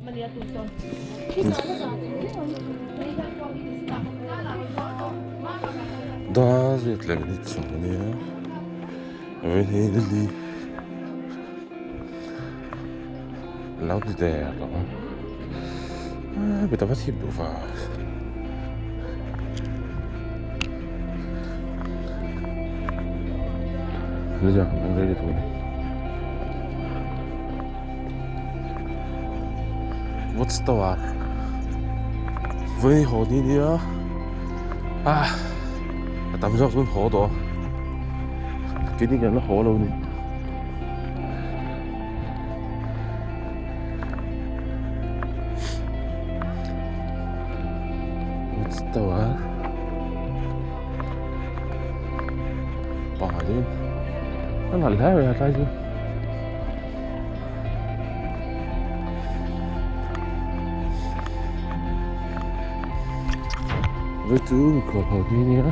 Dar riat leh minute sawm a nia vawiin hi nili a lo ni der lo a mi tam a thip duh va. Watch tower vawiin haw ni nia ah a tam zawk chuan haw tawh a keini kan la haw lo a ni. Watch tower pangah chuan a nalh hle mai a tlai chu. Vai chu mikhual ho ni nia.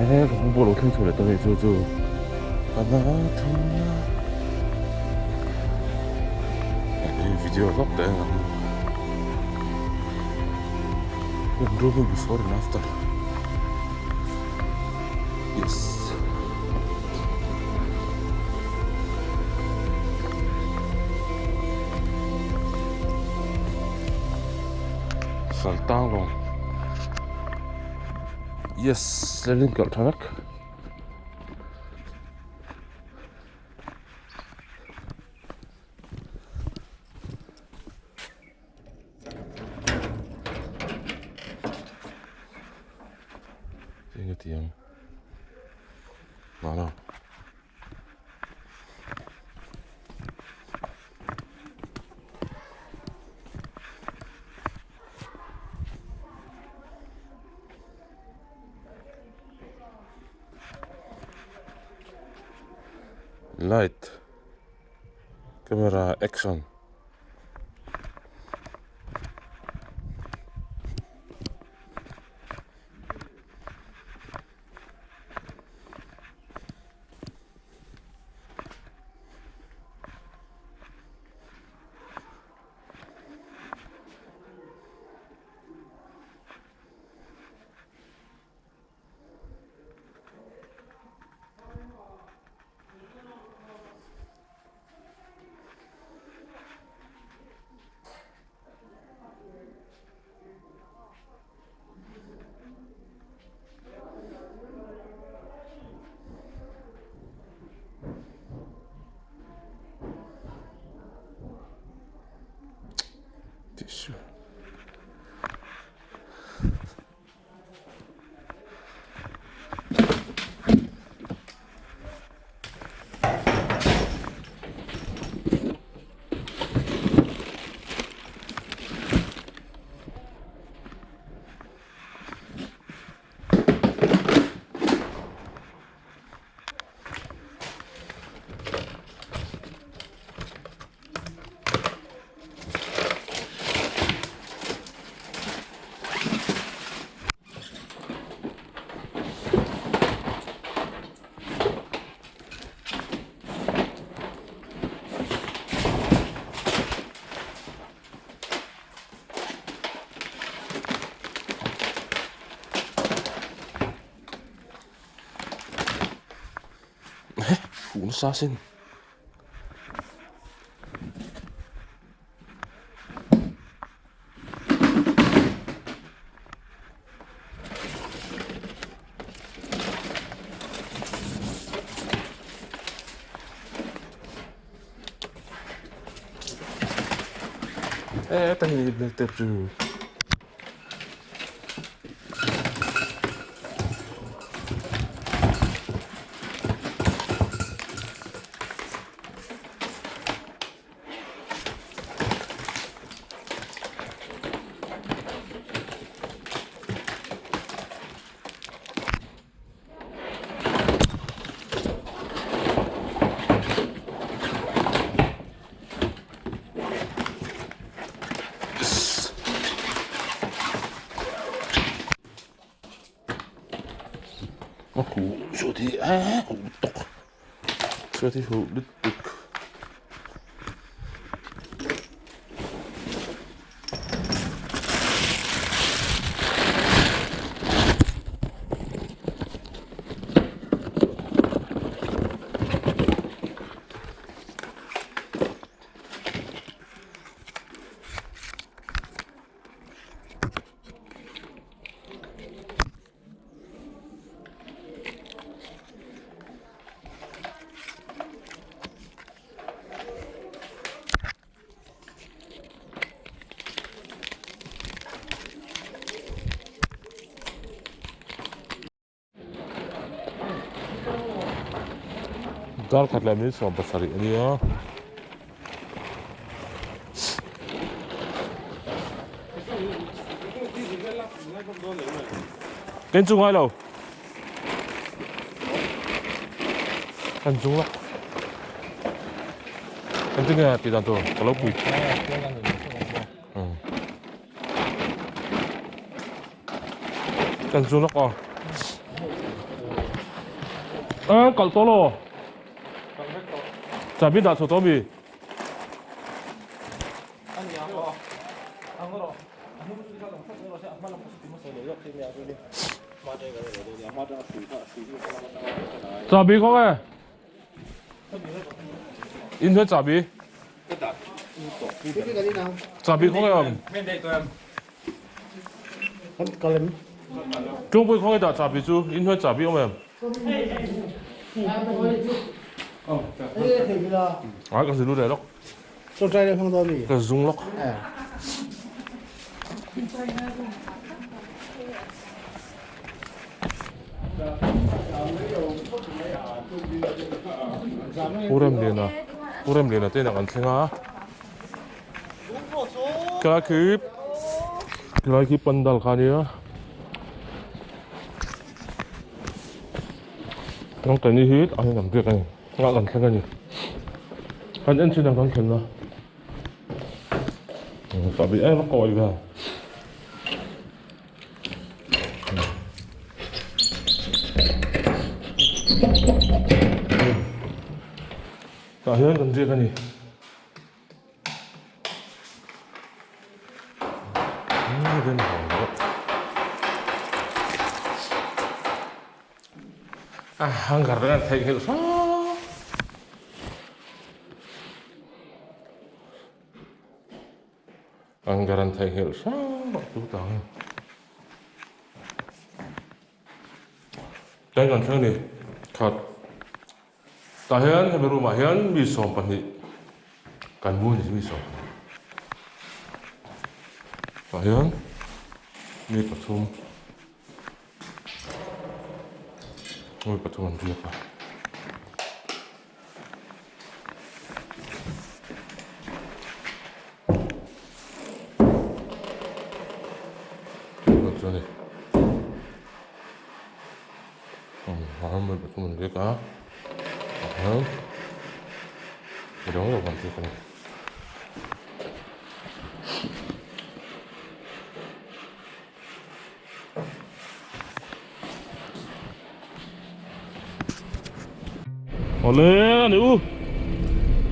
Ehe ka hmang pawh lo thleng chho leh ta mai chu chu video hlawk teh ang improvement before and after yes Saltang lawng yes lalin kalh tha vek. Enge tiang mahna. Light camera action. Tissue. Fuh nasa sin. Heta hi black tape chu. A huh chhuat hi a huh tawk chhuat hi huh lutuk. Dar khat leh minute 17 a nia. Kan chu ngai lo. Kan chung la. Kan chu nge ti dan tur ka lo pui. Kan chu lawk aw. A kal tawh lo. Chabi dah chho tawh mi. Chabi khaw nge? In hnuai chabi. Chabi khaw nge awm? Tlungpui khaw nge dah chabi chu? In hnuai chabi awm em? Ai ka zilu leh lawk. Ka zung lawk. Pu Remliana Pu Remliana te inah kan thleng a ka khi tilai khi pandal kha ania tangkaini hi a in an biak a ni ah kan thleng a ni kan en chin ang kan thlen a chahbi em a kawi vel. Tah hian kan riak a ni. A hanger an theihnghilh hram. An garan theihnghilh hrang rawh tu tang in. Tlai kan thleng ni khat tah hian hemi room ah hian mi 12 kan mu ni mi 12 tah hian mi pathum mi pathum an riak a. Awle a ni u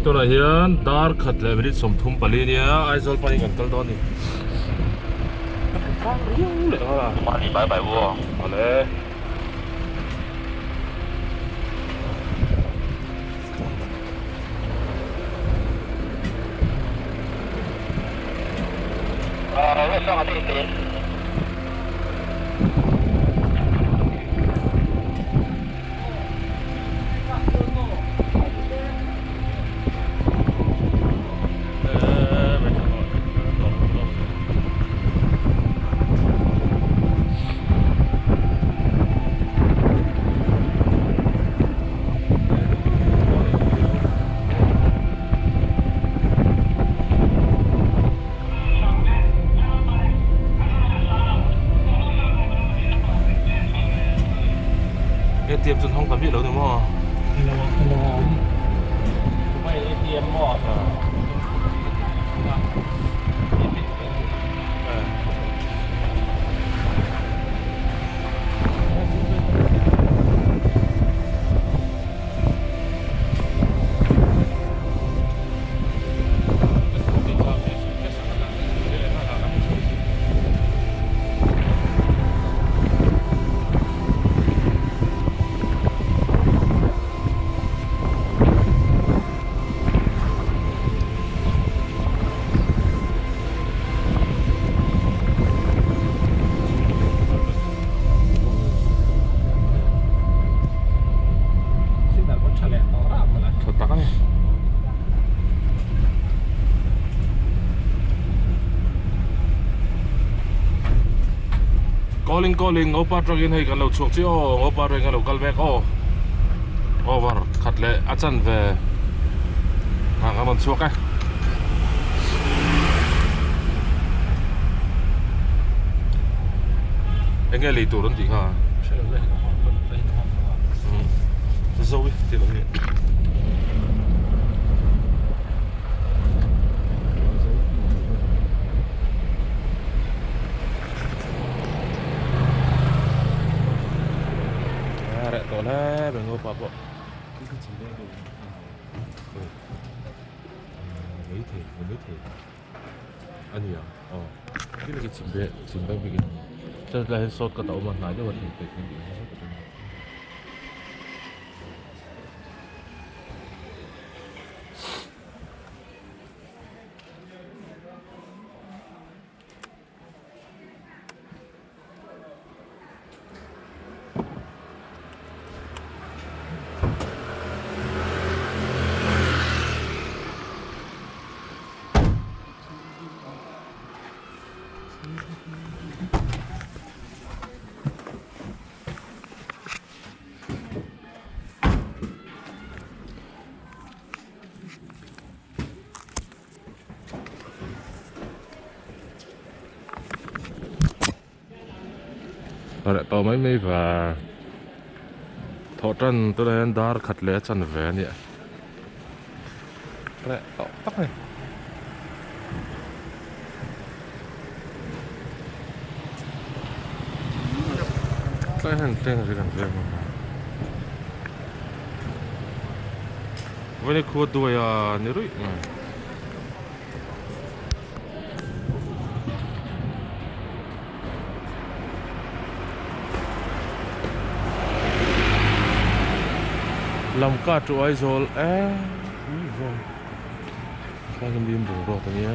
tunah hian dar khat leh minute 34 nia Aizawl panin kan kal dawn a ni ka riau leh nghal a Mahni bai bai u aw awle. ATM chu an hawng ta miah lo ni maw? ATM maw? Calling calling Ngopa atangin hei kan lo chhuak chiah aw Ngopa atangin kan lo kal mek aw over khat leh a chanve ah kan rawn chhuak e. Enge lei tur an tih kha? Zoe tih lo nge. A reh tawh hle mai ngopa pawh. Maithei maithei a ni ang aw chim bik in chuan tlaiah hian shortcut a awm a hnai deuh a thei pek kan tih ang shortcut a ni. Reh tawh mai mai va thawh tan tunah hian dar khat leh a chanve a nia reh tawh tak a ni. Tlai hian thleng ri kan veng a Vawni khua duai a ni ruih mai. Lamka chu Aizawl eee tlai hian mi bungrua ta nia.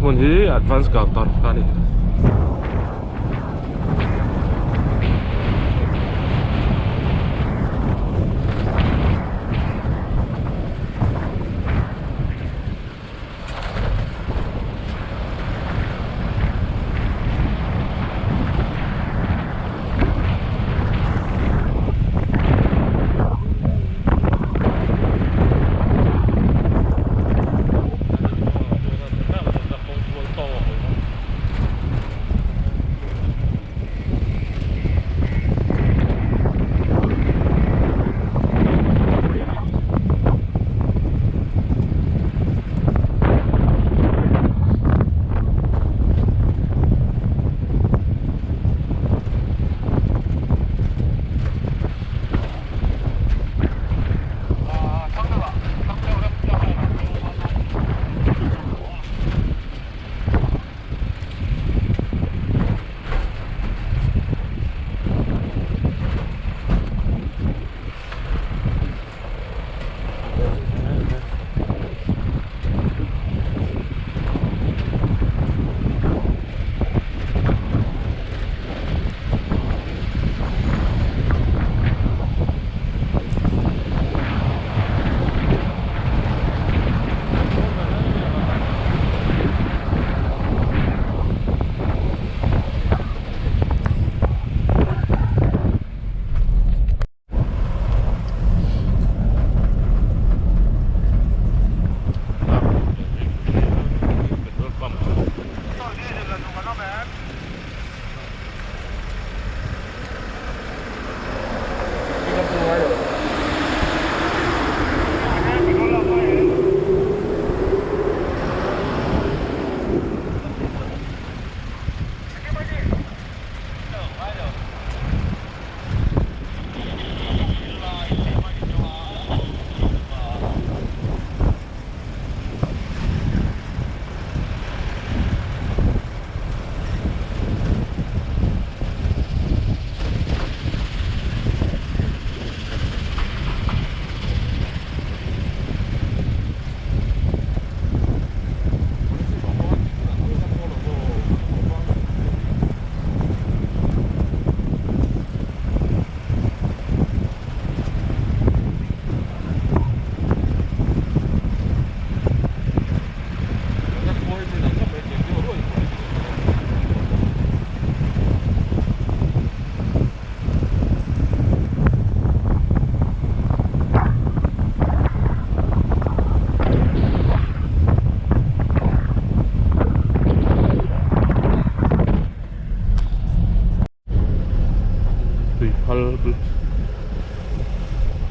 Helai hmun hi advance counter kha a ni.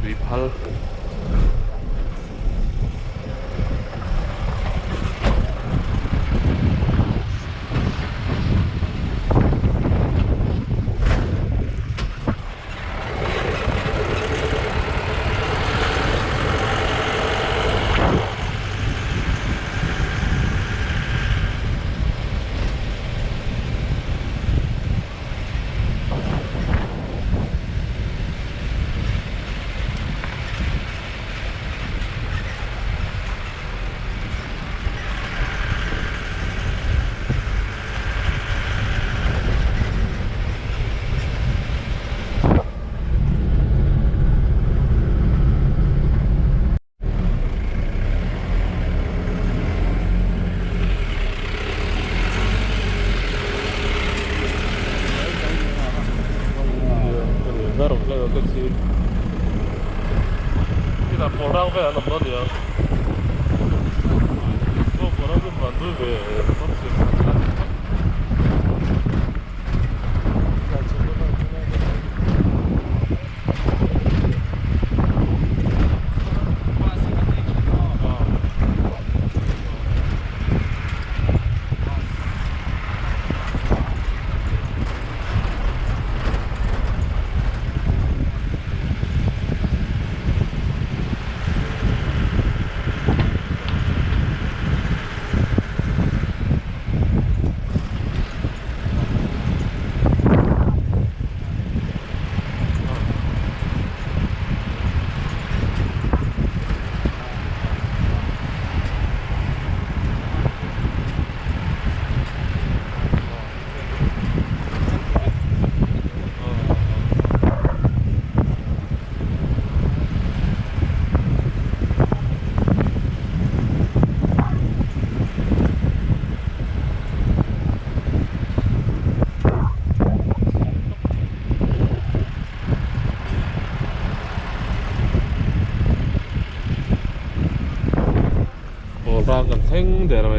Tuiphal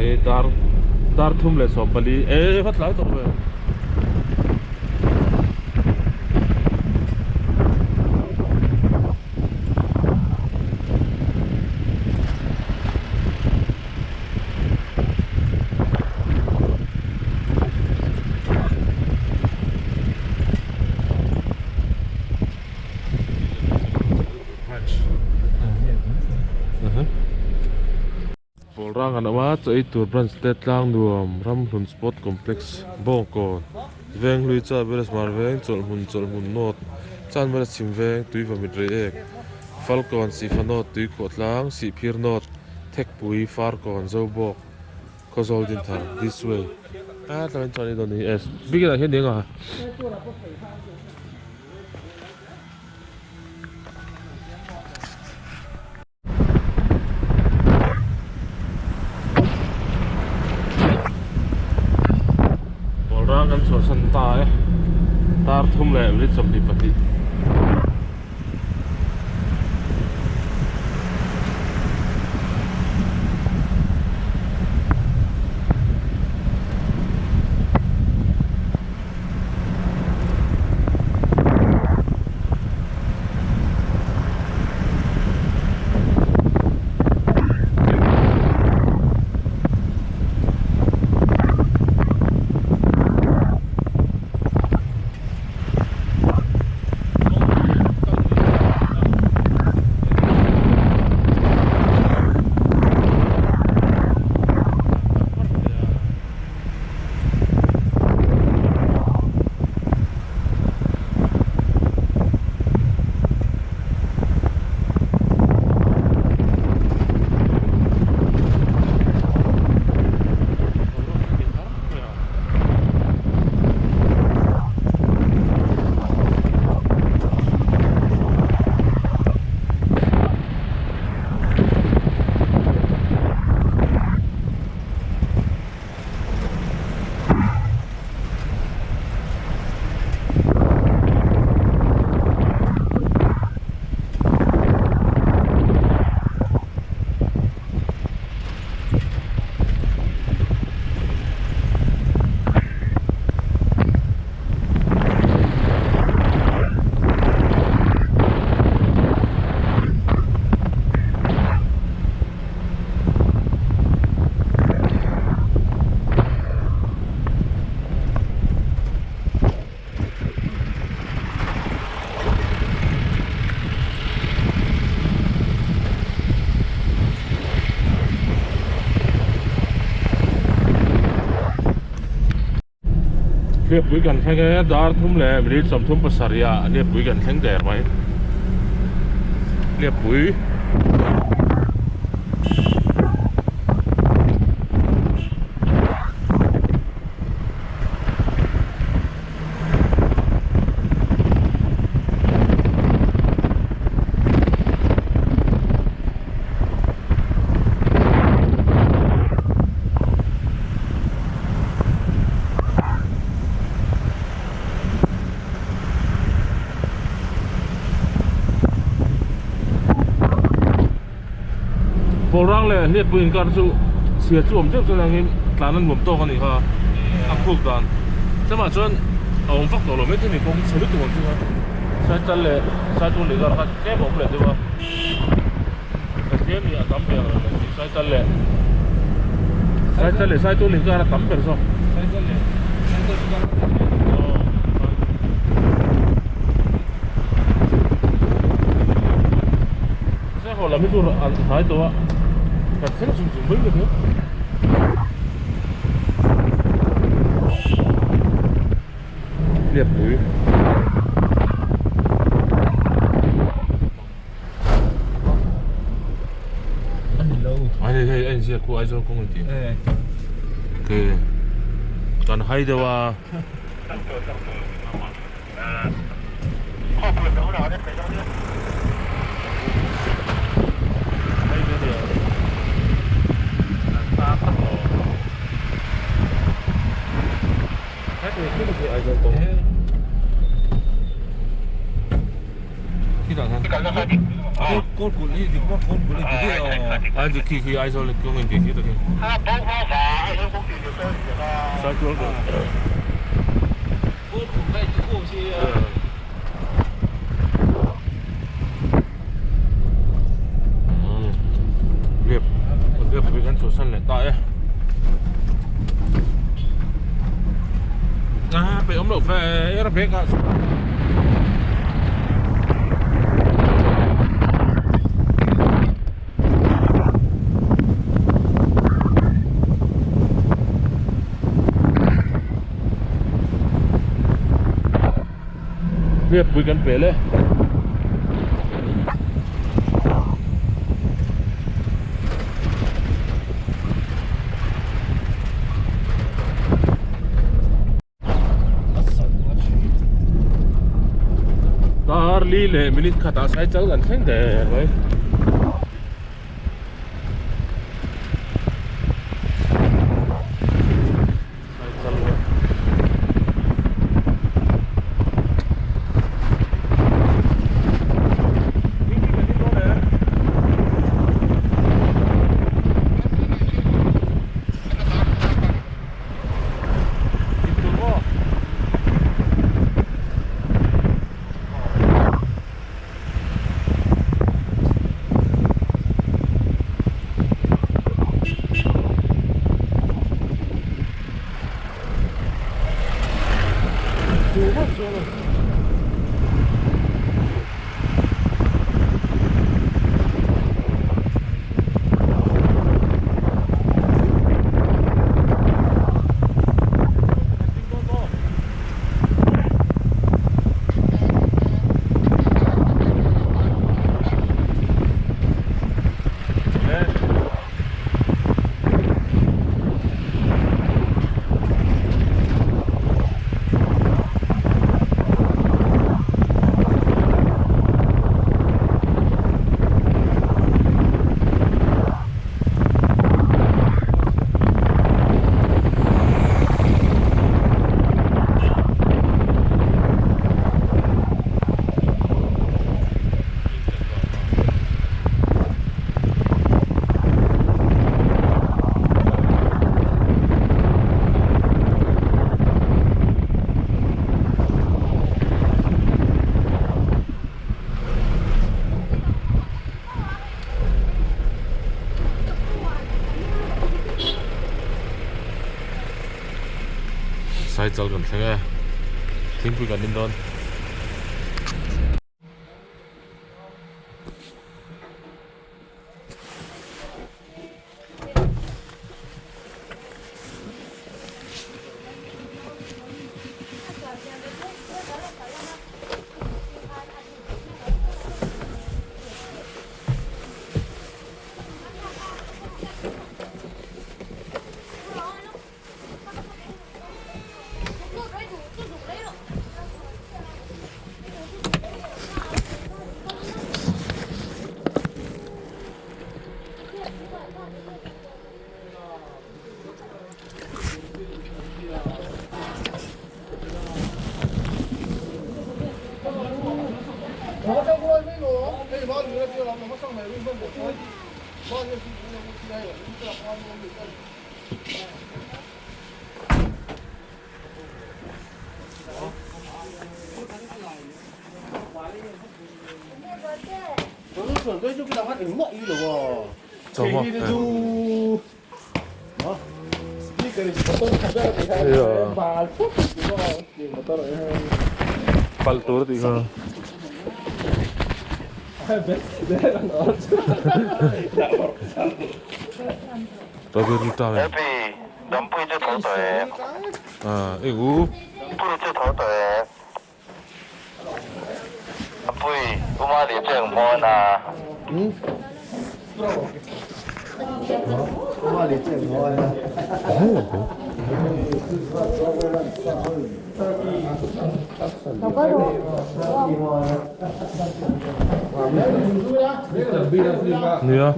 mai dar dar thum leh 14 e va tlai tawh ve. Pawl rang an awm a, chaw ei tur branch te tlang nuam Ramhlun Sport Complex Bawngkawn Venghlui Cha Village Hmar Veng Chawlhhmun Chawlhhmun North Chanmala Chhim Veng Tuiva Mit Reiek Falkawn Sihfa North Tuikhuah Tlang Sihphir North Thekpui Farkawn Zobawk Khawzawl Dinthar This way a tlangin chuan i dawn ni e bikin ah hian eng a. Pawl rang kan chhuahsan ta e tar thum leh minute 22. Hliappui kan thleng e, dar thum leh minute 37 ah hliappui kan thleng der mai. Hliappui. Pawl rang leh hliatpui inkar chu chhia chu awm deuh chuan angin tlan a nuam tawk a ni kha a khuk dan chumah chuan a awm vak tawh lo mai thei a ni kawng chhe lutuk ang chu kha saichal leh saitur leh kar kha tlem a awm leh deuh a ka tlem hi a tam ve ang reng mai saichal leh saichal leh saitur leh kar a tam ber zawk saichal leh saitur kar Hawh lam hi chu an hnai tawh a, kan thleng zung zung mai ka hria. Hliappui. A ni lo. A ni hei a inziak khu Aizawl kawng an ti. E. Ke kan hai deuh a. Kawlkulh hi dik maw Kawlkulh hi dik e aw. A dik khi khi Aizawl kawng in tih khi takin. Saitual kawng. Kawlkulh kha dik aw si a. Liap liap pui kan chhuahsan leh ta e. A peih awm loh fe er bag ah. Liap pui kan pel e. Dar li leh minute khatah cycle kan thleng der mai. Cycle kan thleng e thingpui kan in dawn. Pal tur tih kha. Nia.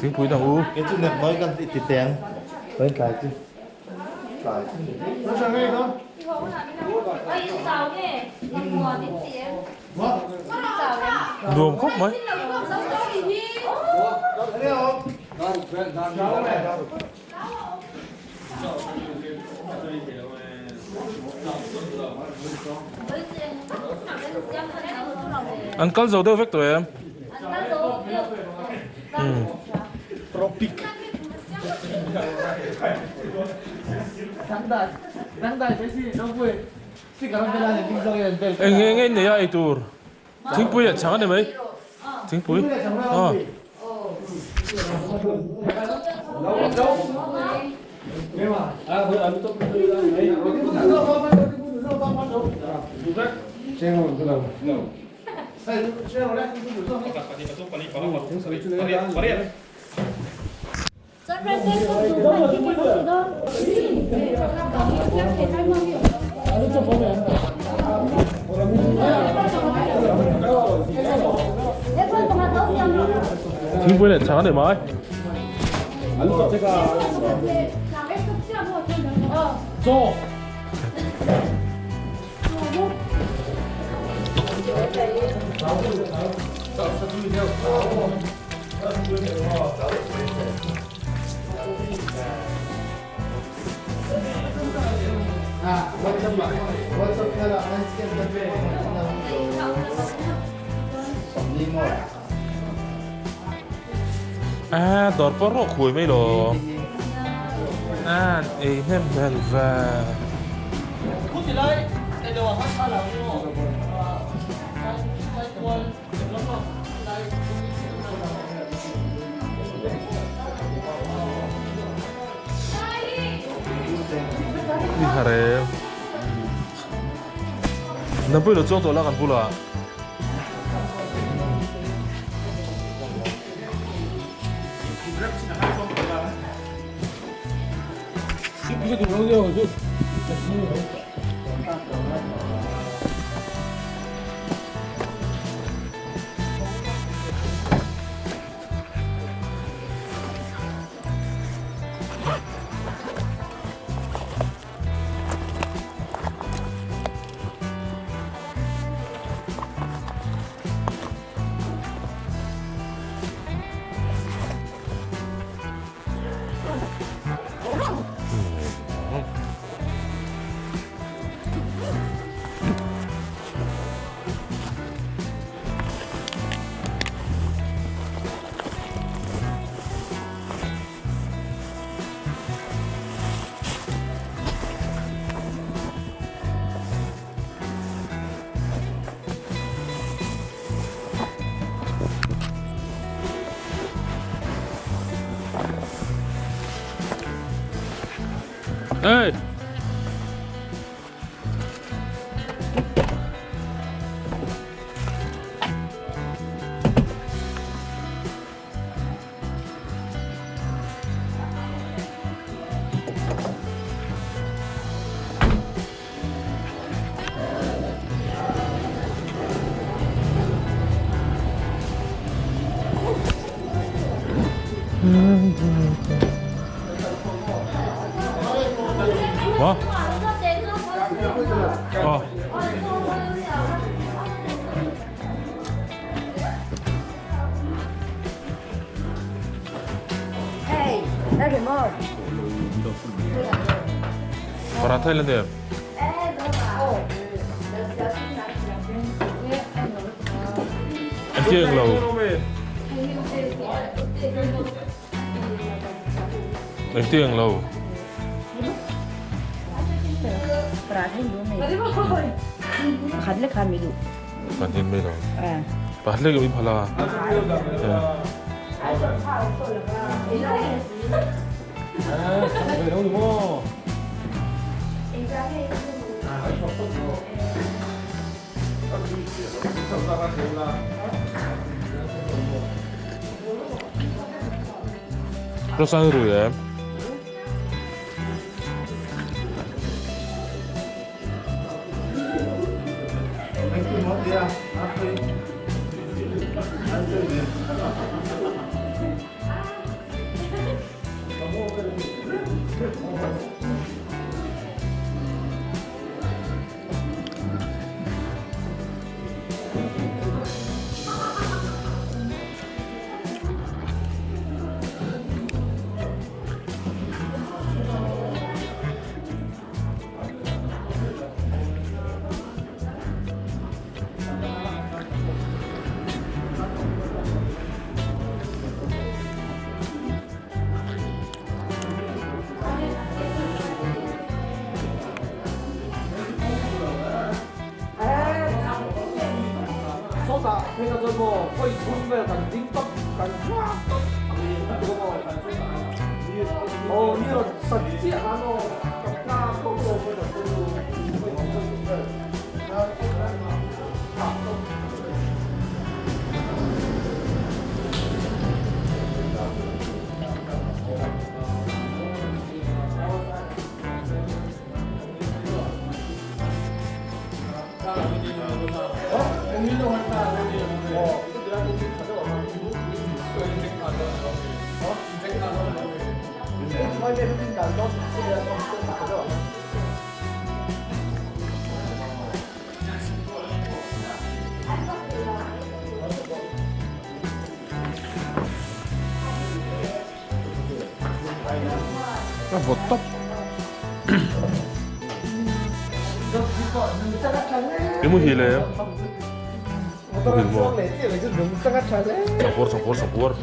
Thingpui dang u. Kei chu nep nawi kan ti teng. Kan tlai chu. Tlai. Nuam khawp mai. An kal zo deuh vek tawh em? Eng nge nge nei a ei tur? Thingpui leh chhang a ni mai. Thingpui. Aw. Thingpui leh chhang a ni mai. Chaw. A dawr pawh rawh khuai mai lo. A ei hnem hmel ve. Ni hare. Nangpui lo chuang tawh la kan bulah. Hey! Hva? Ờ. Paratha i la nem. An ti eng lo. An ti eng lo. Kan hin mai lo. Pakhat lek in phala. Rosang rui em. A vawt tawp. I muhil em? Muhil maw? Changpuar changpuar changpuar.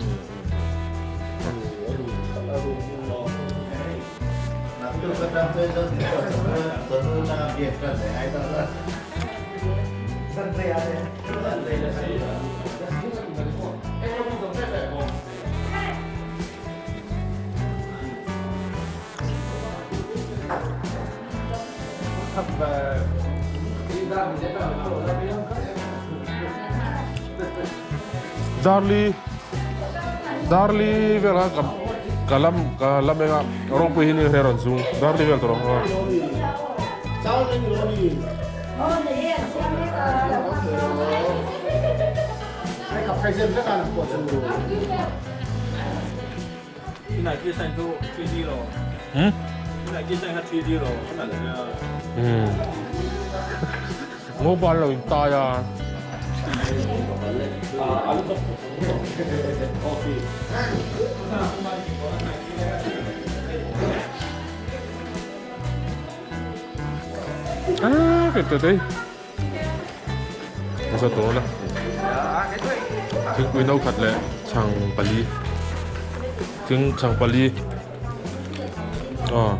Darli Darli vela ka ka lam ka lam enga rawngpui hi ni hre rawn zung Darli vel tawh rawng Mobile lo in tai a. Ah, cái từ Ka tawh la. Thingpui no khat leh chhang pali. Thing chhang pali. Aw.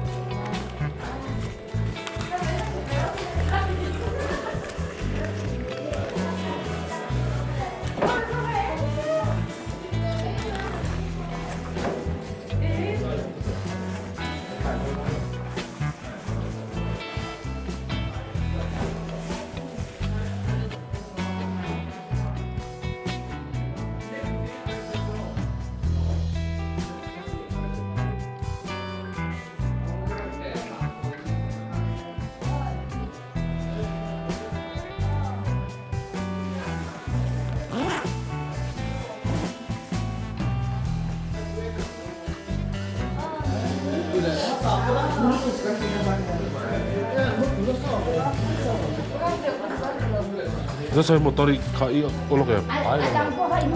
Zasa motor i kha i ulok em?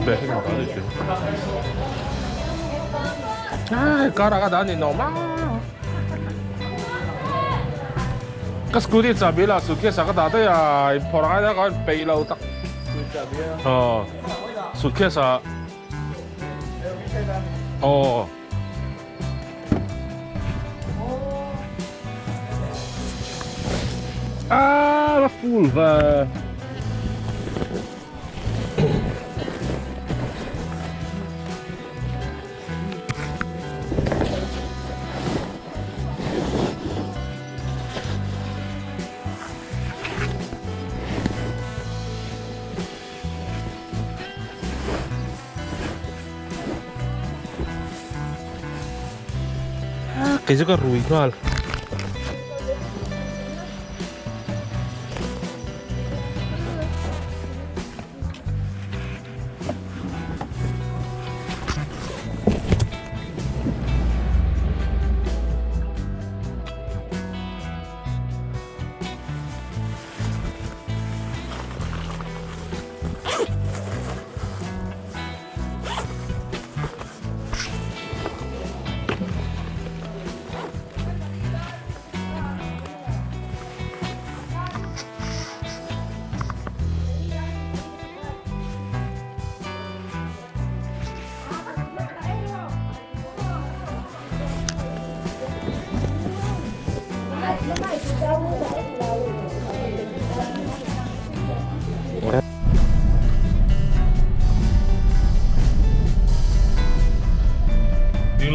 Be hi motor i Ai, kara ka dan ni no ma. Ka scooty chabi la suitcase ka dah daih a, in phawrh angai daih ka in peih lo tak. Aw, suitcase ah. Aw. Ah, va full va. Kei chu ka rui nghal.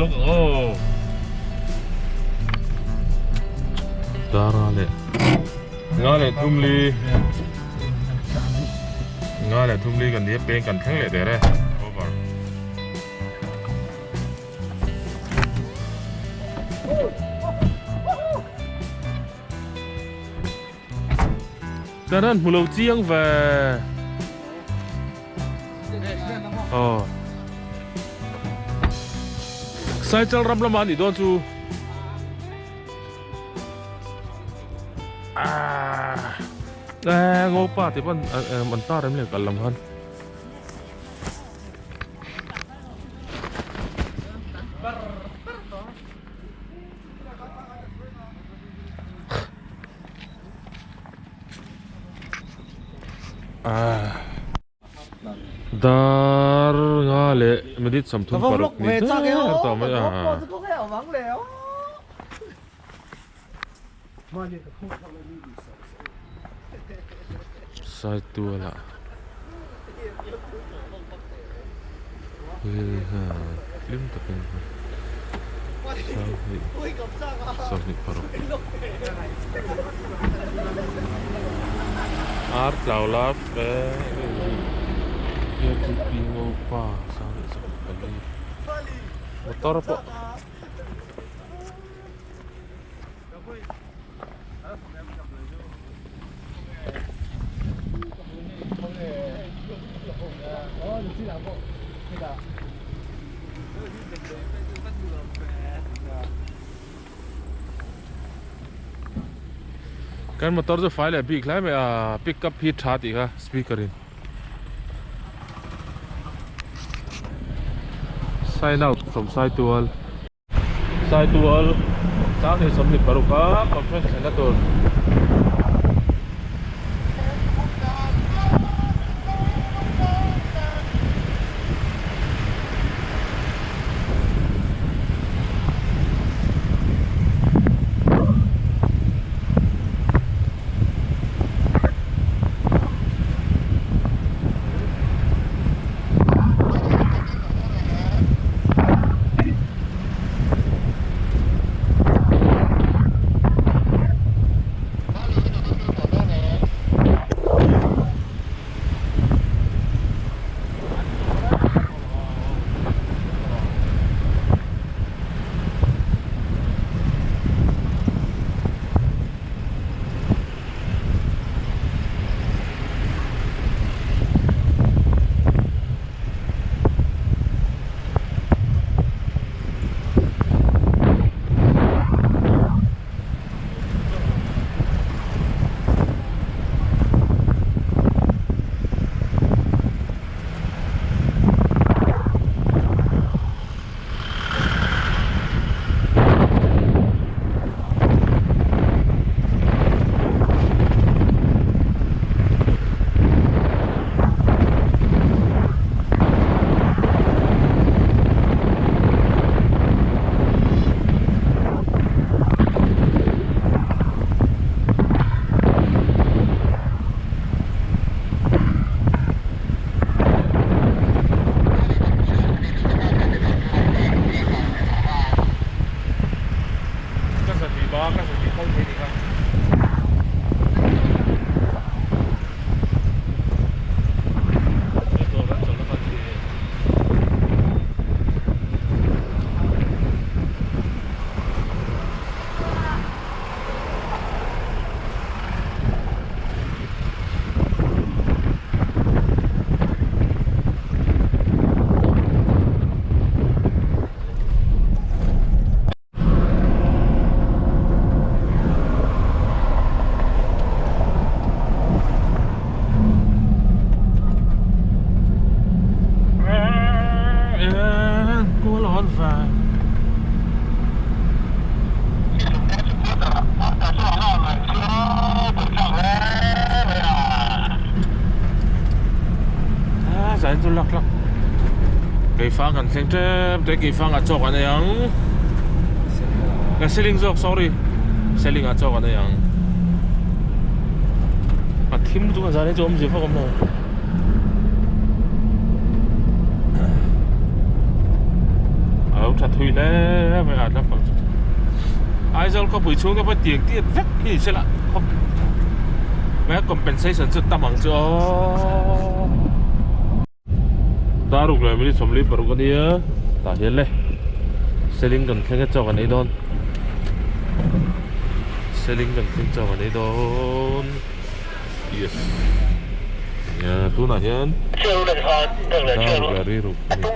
vlog ang aw. Dara leh nga leh thum li nga leh thum li kan ni a peng kan thleng leh der e over. Kan han hmu lo chiang ve. Aw. Saichal ram lama anih dawn chu. Ah. Eh, ngopa te pawn an tar em le kal lam khan. Dar nga leh minute 36 ni der tawh mai a. Saituala hlim takin 26 Ar tlau love e Ngopa 24 motor pawh. Kan motor chu fai leh bik hlai mai a pick up hi tha tih kha speaker in sign out from Saitual. Saitual 2026 a conference thlenna tur. Ka zahnih ba ka zahnih kal thei ni kha. Keifang kan thleng tep te keifang ah chaw kan ei ang ka seling zawk sorry seling ah chaw kan ei ang a thim chu ka zan hi chu awmzia vak awm lo. A lo tha thui hle mai a lampang chu Aizawl khawpui chhung te pawh tiang tiat vek hi ni sela khawp mai compensation chu tam ang chu aw Daruk leh minute 46 a nia tah hian le seling kan thleng e chaw kan ei dawn seling kan thleng chaw kan ei dawn yes nia tunah hian daruk leh riruk a ni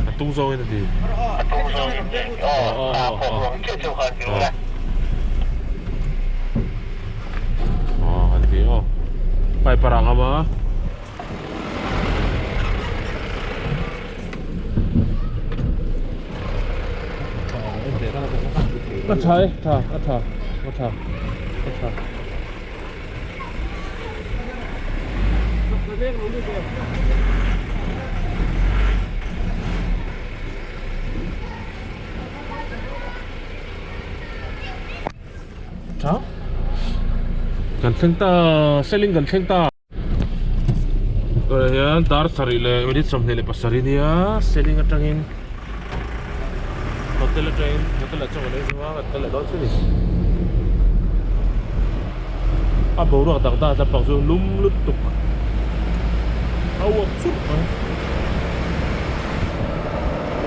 a tung zawngin a ti aw aw aw aw aw han ti aw pipe a rang a ma. A tha e tha a tha a tha a tha. Tha kan thleng ta selling kan thleng ta tunah hian dar sarih leh minute 27 ania selling atangin hotel atangin hotel ah chuan kan ei zo a kan kal leh dawn chu ni a boruak dang dan lampang chu lum lutuk a uap churh mai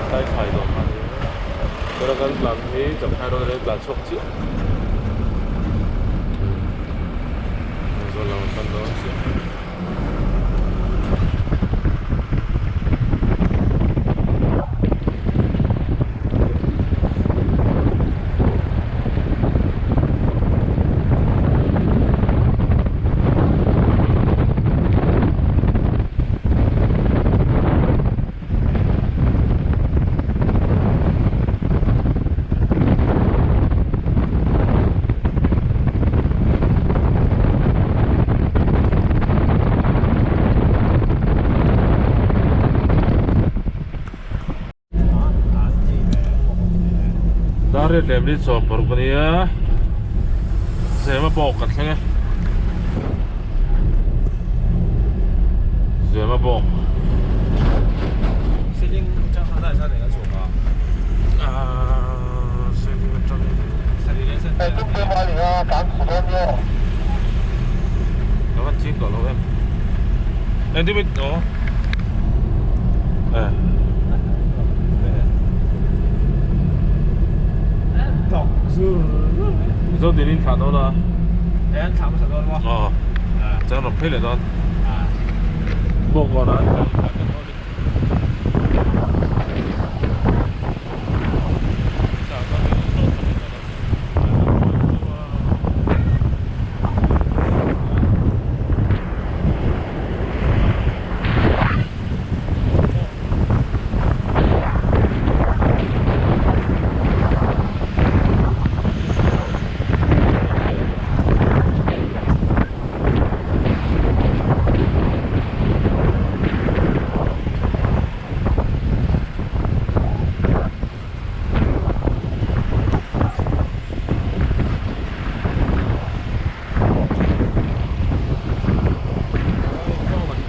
tlai thlai dawn a ni tuna kan tlan hi champhai road atangin tlan chhuak chiah Aizawl lam an pan dawn chiah. Dar riat leh minute 16 a nia Zema bawk kan thleng e Zema bawk Chuan rawn phei leh dawn Bawngkawn ah an thlah dawn.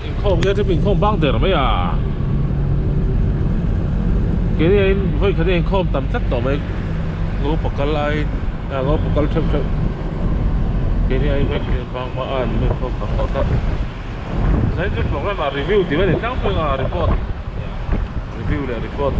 Inkhawm hian chu inkhawm bang der mai a keini ah hian vawi khat hi inkhawm tam tlat tawh mai ngopa kal ai ngopa kal theuh theuh keini ah hian vawi khat hi bang hma a an inkhawm tam tawh tlat. Zain chu program ah review tih mai a ni tlangpui ang a report review leh report.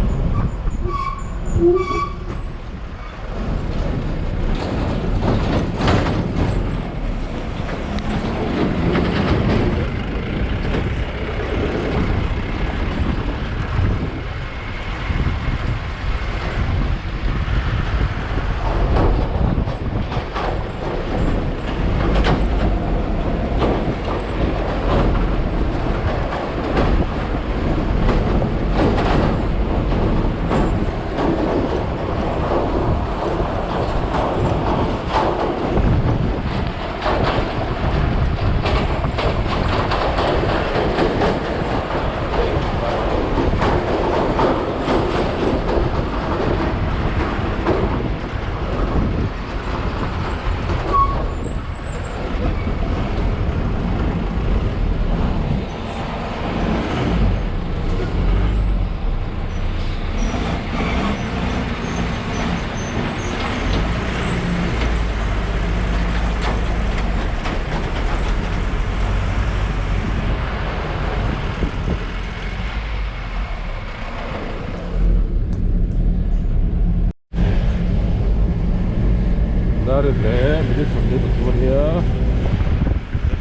riat leh minute 23 a nia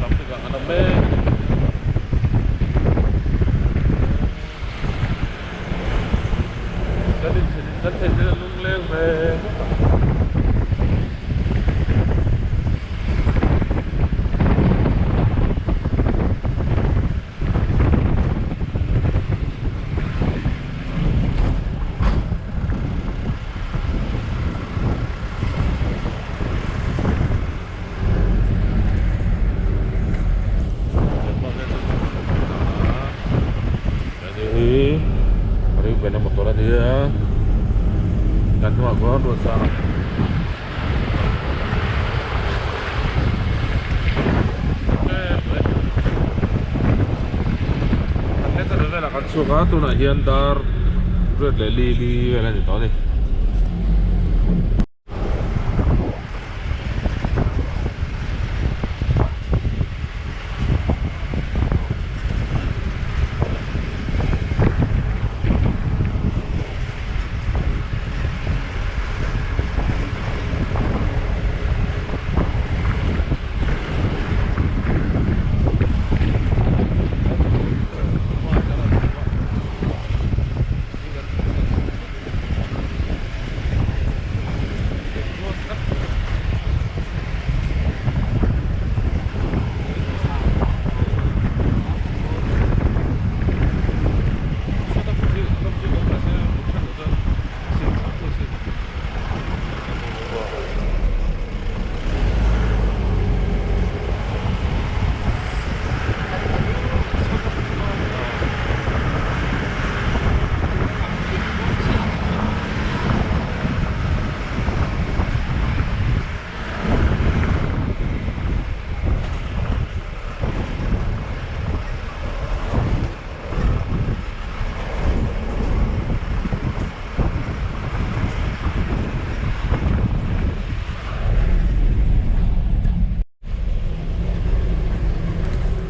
lam te kah an awm mek a ni. Kan inchhen in kan thei thil a lungleng ve ngawt ang. Hei Reuben-a motor a nia kan hnungah khuan Ruatsanga Kan chhuak a tunah hian dar riat leh li li vel a ni tawh a ni.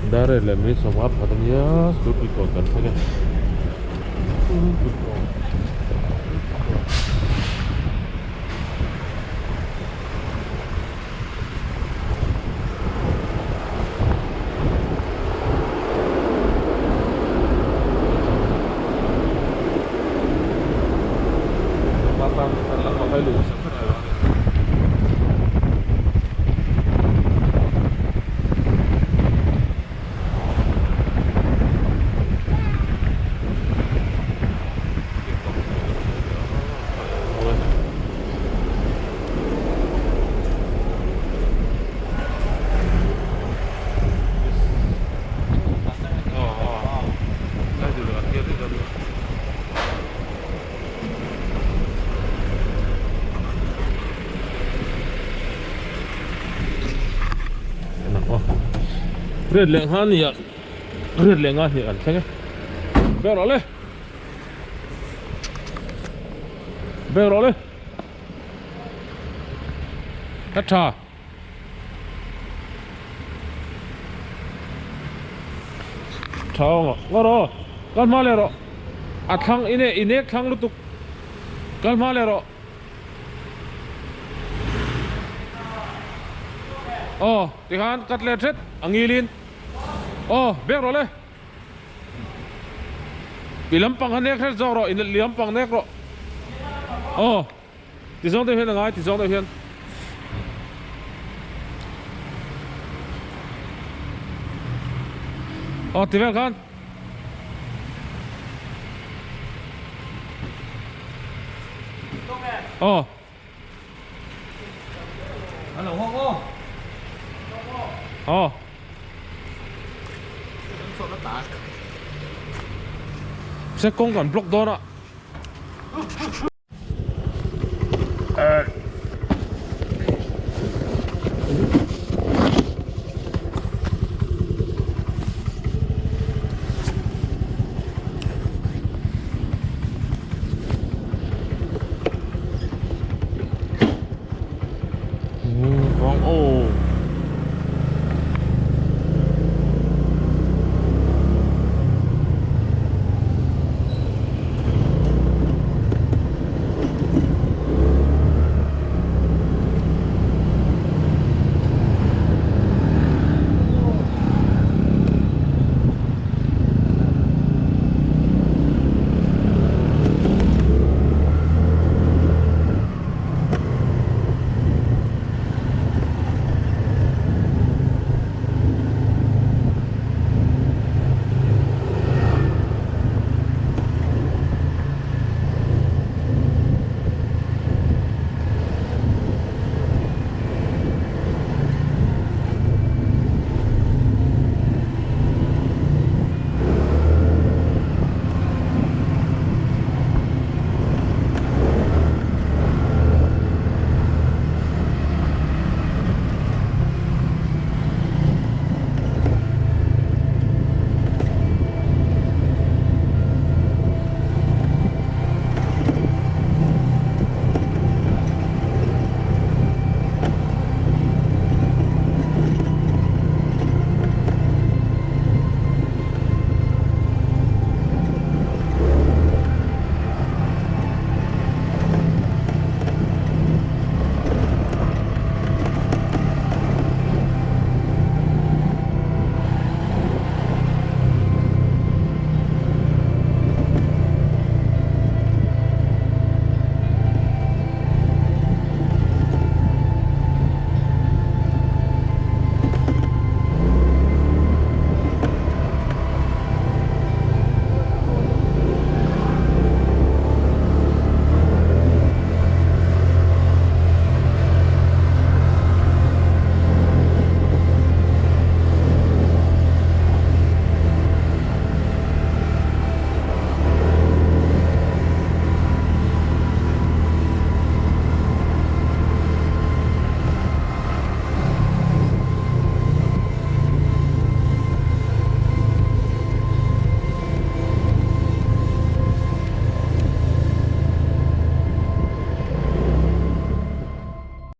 Dar leh minute 51 a nia scooty kawn kan thleng e. Riat leh ngha nia riat leh ngha hnih kan thleng e ber rawh le ber rawh le ka tha tha ang ngaw rawh kal hma leh rawh a thlang ine inek thlang lutuk kal hma leh rawh aw tikhan cut leh hret a ngilin aw bek rawh le i lampang kha nek hret zawk rawh i lampang nek rawh aw. Ti zawng deuh hian a ngai ti zawng deuh hian. Aw ti vel khan. Aw. Alo hawk aw. Aw. Se kawng kan block dawn a.